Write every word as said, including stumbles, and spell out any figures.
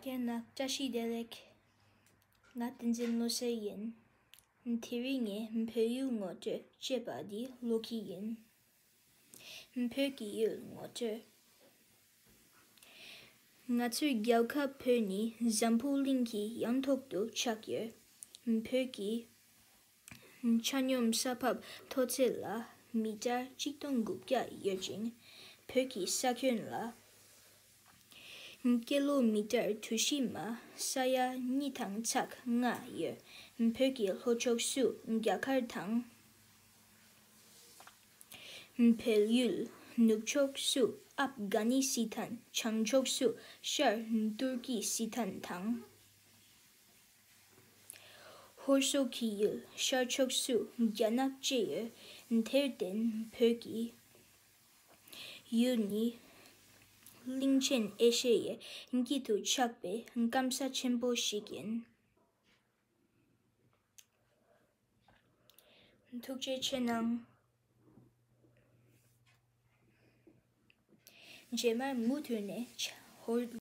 ཁྱེད་རྣམས་བཀྲ་ཤིས་བདེ་ལེགས། ང་བསྟན་འཛིན་བློ་གསལ་ཡིན། དེ་རིང་ངས་བོད་ཡིག་ངོ་སྤྲོད་ཅེས་པ་འདི་ཀློག་གི་ཡིན། བོད་ཀྱི་ཡུལ་ངོ་སྤྲོད། ང་ཚོའི་རྒྱལ་ཁབ་བོད་ནི་འཛམ་བུ་གླིང་གི་ཡང་ཐོག་ཏུ་ཆགས་ཡོད། བོད་ཀྱི་ཆ་སྙོམས་ས་བབ་མཐོ་ཚད་ལ་མི་ཊར་གཅིག་སྟོང་དགུ་བརྒྱ་ཡོད་ཅིང་། བོད་ཀྱི་ས་ཁྱོན་ལ་ཀི་ལོ་མི་ཊར་གྲུ་བཞི་མ་ས་ཡ་གཉིས་དང་ཚེག་ལྔ་ཡོད། བོད་ཀྱི་ལྷོ་ཕྱོགས་སུ་རྒྱ་གར་དང་། བལ་ཡུལ། ནུབ་ཕྱོགས་སུ་ཨབ་གྷ་ནི་སི་ཐན། བྱང་ཕྱོགས་སུ་ཤར་ཏུར་ཀི་སི་ཐན་དང་། ཧོར་སོག་གི་ཡུལ་ཤར་ཕྱོགས་སུ་རྒྱ་ནག་བཅས་ཡོད། དེར་བརྟེན་བོད་ཀྱི་ཡུལ་ནི་གླིང་ཆེན་ཨེ་ཤེ་ཡའི་དཀྱིལ་དུ་ཆགས་པའི་སྐམ་ས་ཆེན་པོ་ཞིག་ཡིན། ཐུགས་རྗེ་ཆེ་གནང་། རྗེས་མར་མུ་མཐུད་ནས་ཧོར།